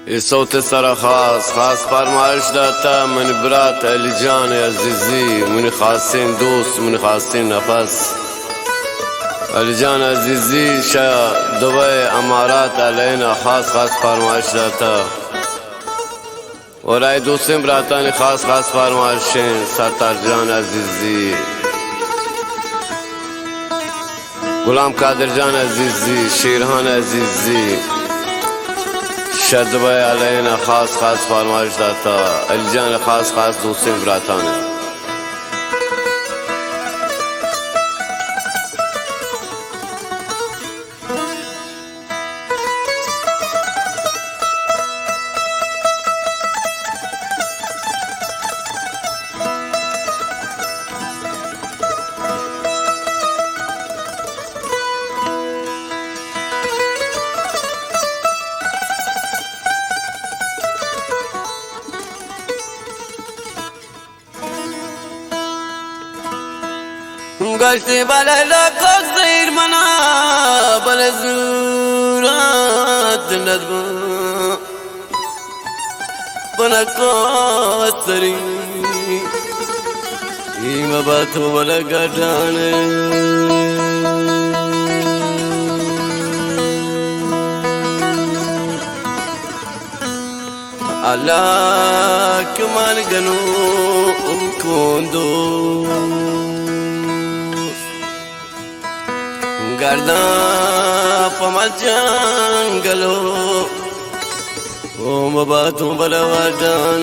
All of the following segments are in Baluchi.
اے سوت سرا خاص، خاص پرمائش داتا منی برات علی جان عزیزی، منی خاصیں دوست، منی خاصیں نفس۔ علی جان عزیزی شہ دبئی امارات الین خاص، خاص پرمائش داتا۔ اور آئی دوستیں براتانی خاص، خاص پرمائش ایں، ستار جان عزیزی۔ غلام قادر جان عزیزی، شیرہان عزیزی، شہ دبئی الین خاص خاص پرمائش داتا، علی جان خاص خاص دوستیں براتانے۔ گشتی بلے لکو زیر منا، بلے زورات ندبا بلکو سری، ایم باتو بلے گڈانے۔ اللہ کہ من گنو کوندو گرداں پہ مل جنگلو، او مباتوں بلوٹان۔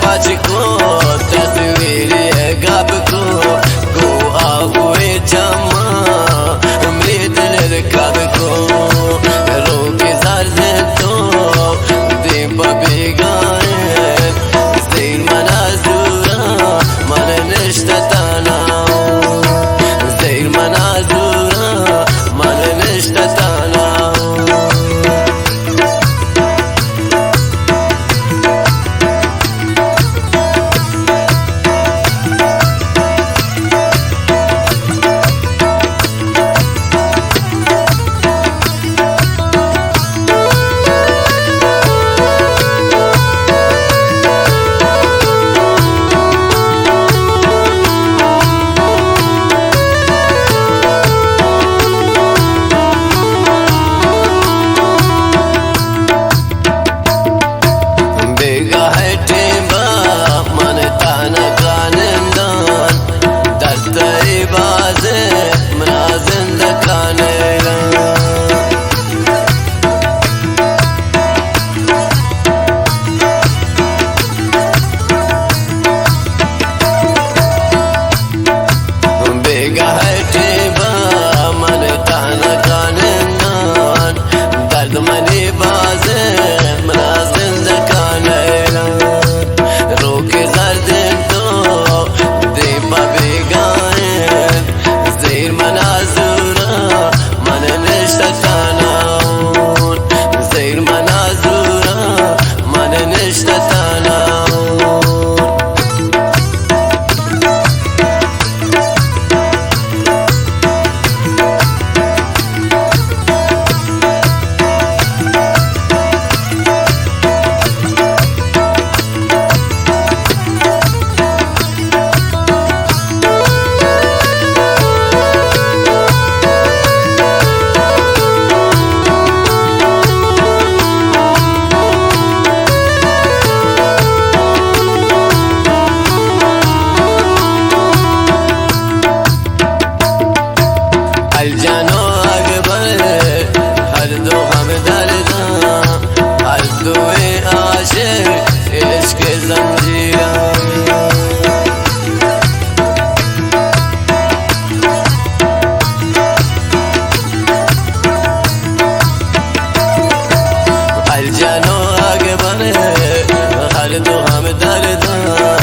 پچ کو، تصویری گپ کو، کو آہوئے چماں، امید لر کب کو، روک زرد تو، دیم پہ بیگاہ، زیر منا زورا، من نشتہ تانا، زیر منا زورا، من نشتہ تانا۔ بیگاہ ٹیم با من تانا کانندان، دست ای باز منا زندگان۔ بیگاہ ٹیبا من تانا کانندان، درد منی باز منا زندگان۔ روک زردین تو دیما بیگاہ، زیر منا زورا من نشتہ تانان، زیر منا زورا من نشتہ تانان۔ الجان و اکبر، ہر دو ہمدرداں، ہر دوئیں عاشق عشق زنجیراں۔ الجان و اکبر، ہر دو ہمدرداں،